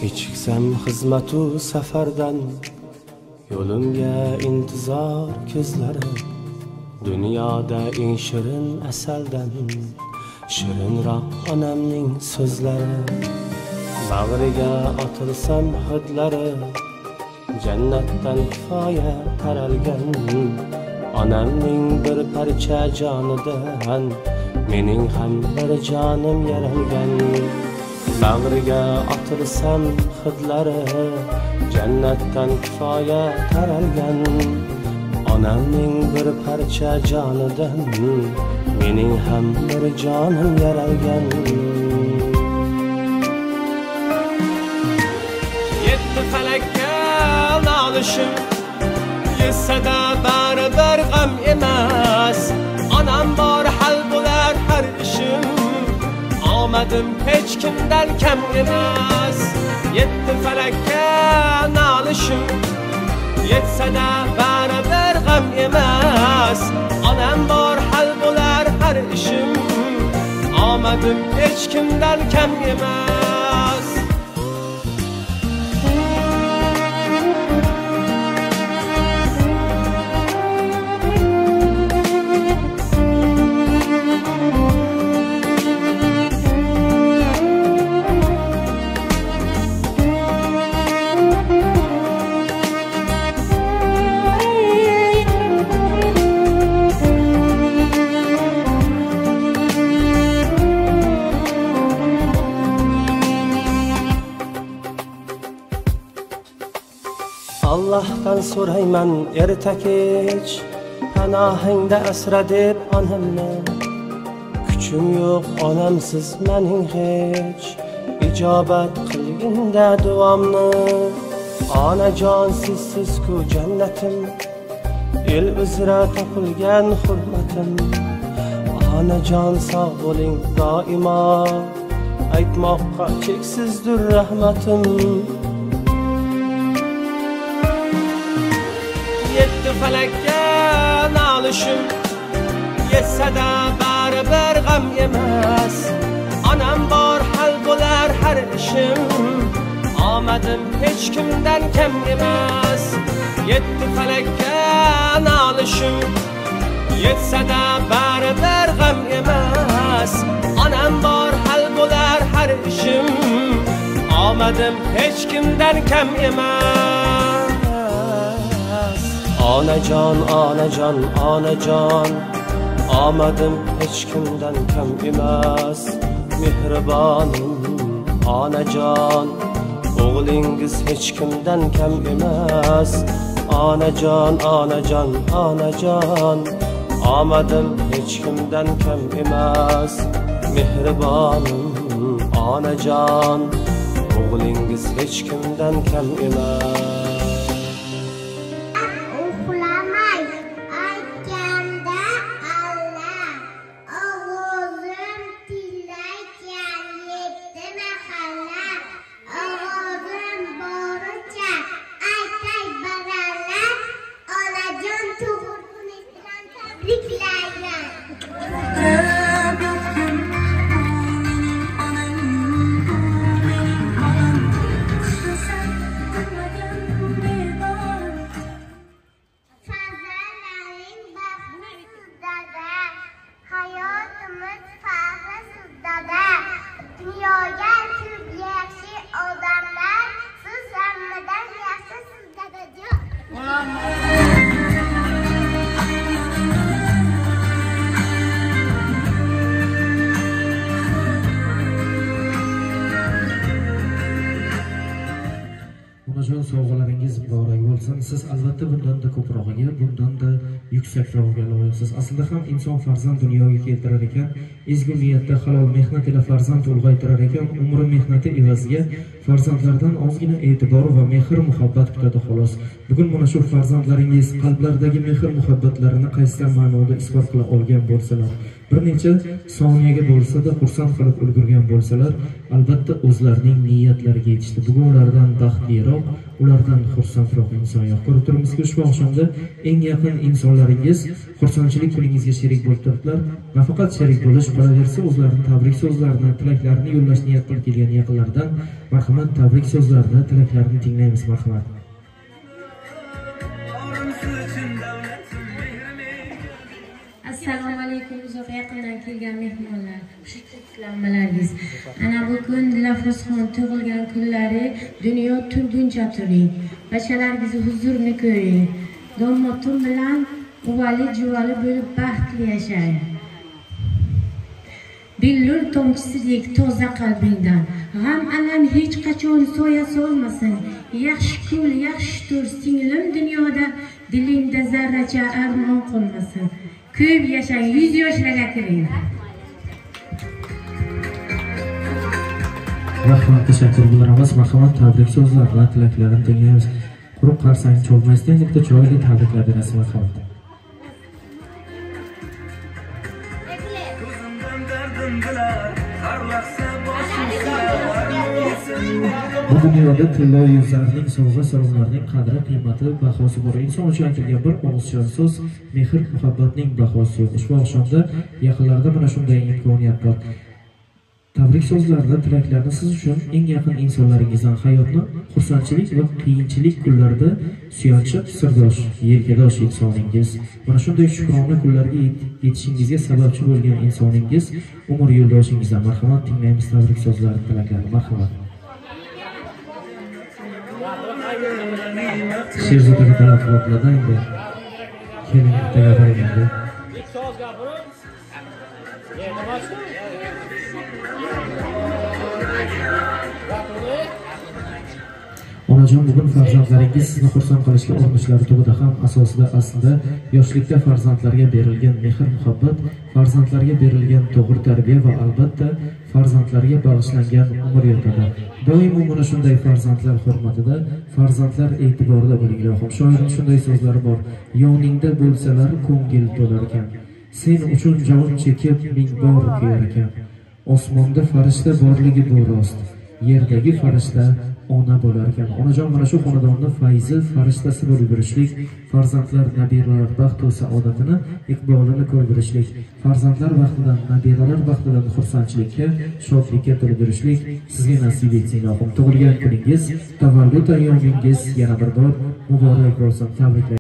Kechiksam xizmatu safardan, yo'limga intizor ko'zlari. Dunyoda eng shirin asaldan shirinroq onamning so'zlari. Bag'riga otilsam hidlari, jannatdan kifoya taralgan. Onamning bir parcha jonidan mening ham bir jonim yaralgan. Bag'riga otilsam hidlari, jannatdan kifoya taralgan. Onamning bir parcha jonidan mening ham bir jonim yaralgan. Yetti falakka nolishim yetsa-da baribir g'am emas. Onam bor hal bo'lar har ishim, omadim hech kimdan kam emas. Yetti falakka nolishim yetsa-da baribir g'am emas. Onam bor hal bo'lar har ishim, omadim hech kimdan kam emas. Allohdan so'rayman erta kech, panohingda asra deb onamni. Kuchim yo'q onamsiz mening hech, ijobat qilginda duomni. Onajon sizsiz-ku jannatim, el uzra topilgan hurmatim. Onajon sog' bo'ling doimo, aytmoqqa cheksizdir rahmatim. Yetti falakka nolishim yetsa-da baribir g'am emas. Onam bor hal bo'lar har ishim, omadim hech kimdan kam emas. Yetti falakka nolishim yetsa-da baribir g'am emas. Onam bor hal bo'lar har ishim, omadim hech kimdan kam emas. Onajon, onajon, onajon, omadim hech kimdan kam emas. Mehribonim onajon, o'g'lingiz hech kimdan kam emas. Onajon, onajon, onajon, omadim hech kimdan kam emas. Mehribonim onajon, o'g'lingiz hech kimdan kam emas. Onajon, sovg'alaringiz muborak bo'lsin. Siz albatta bundan-da ko'prog'iga, bundan-da yuksakroqga loyiqsiz. Aslida ham inson farzand dunyoga keltirar ekan, ezgu niyatda halol mehnat ila farzand ulg'aytirar ekan, umri mehnati evaziga farzandlardan ozgina e'tibor va mehr muhabbat kutadi xolos. Bugun mana shu farzandlaringiz qalblaridagi mehr muhabbatlarini qaysidir ma'noda isbot qila olgan bo'lsalar, bir necha soniyaga bo'lsa-da xursand qilib ulgurgan bo'lsalar, albatta o'zlarining niyatlariga yetishdi. Bugun ulardan baxtliroq ulardan xursandroq inson yo'q. Ko'rib turibmizki, ushbu oqshomda eng yaqin insonlaringiz xursandchilik kuningizga sherik bo'lib turibdilar. Nafaqat sherik bo'lish, qolaversa o'zlarini tabrik so'zlarini, tilaklarini yo'llash niyat qilib kelgan yaqinlardan marhamat tabrik so'zlarini, tilaklarini tinglaymiz, marhamat. Assalomu alaykum uzoq yaqindan kelgan mehmonlar, xush kelibsizlar. Ana bu kun Dilafruzxon tug'ilgan kunlari, dunyo turguncha turing. Bachalaringizni huzurini ko'ring. Domotim bilan uvali juvali bo'lib baxtli yashang. Billur tomchisidek toza qalbingdan g'am alam hech qachon soya solmasin. Yaxshi kul, yaxshi tur singlim dunyoda, dilingda zarracha armon qolmasin. Ko'p yashang, 100 yoshlarga kiring. Rahmat, tashakkur bildiramiz. Marhamat, tabrik so'zlarini, tilaklarini tinglaymiz. Quruq qarsang cholmasdan bitta chiroyli tabriklar berasiz, marhamat. Bu dunyoda tillo yuzlarning, sovg'a salomlarning qadri, qiymati, bahosi bor. Inson uchun aytilgan bir og'iz so'z mehr, muhabbatning bahosi yo'q. Ushbu oqshomda yaqinlarda mana shunday imkoniyat bor. Tabrik so'zlarini, tilaklarni siz uchun eng yaqin insonlaringizdan hayotni xursandchilik va qiyinchilik kunlarida suyanchiq, sirdosh, yelkadosh insoningiz, mana shunday shukrona kunlarga yetishingizga sababchi bo'lgan insoningiz, umr yo'ldoshingizdan marhamat tinglaymiz tabrik so'zlarini, tilaklarni, marhamat. Sherzod aka talab qilyaptilar endi. Keling, bitta gapiring endi. Onajon, bugun farzandlaringiz sizni xursand qilishga urinishlari tug'ida ham asosida aslida yoshlikda farzandlarga berilgan mehr-muhabbat, farzandlarga berilgan to'g'ri tarbiya va albatta farzandlarga bag'ishlangan umr yotadi. Doimo mana shunday farzandlar hurmatida, farzandlar e'tiborida bo'ling ilohim. Shoirning shunday so'zlari bor: yoningda bo'lsalar ko'ngil to'lar ekan, sen uchun jon chekib ming bor kuyar ekan. Osmonda farishta borligi bu rost, yerdagi farishta ona bo'lar ekan. Onajon, mana shu xonadonni fayzi, farishtasi bo'lib yurishlik, farzandlar, nabiralar baxt va saodatini, iqbolini ko'rib yurishlik, farzandlar baxtidan, nabiralar baxtidan xursandchilikka, shodlikka to'lib yurishlik sizga nasib etsin ilohim. Tug'ilgan kuningiz, tavallud ayyomingiz yana bir bor muborak bo'lsin. Tabriklar.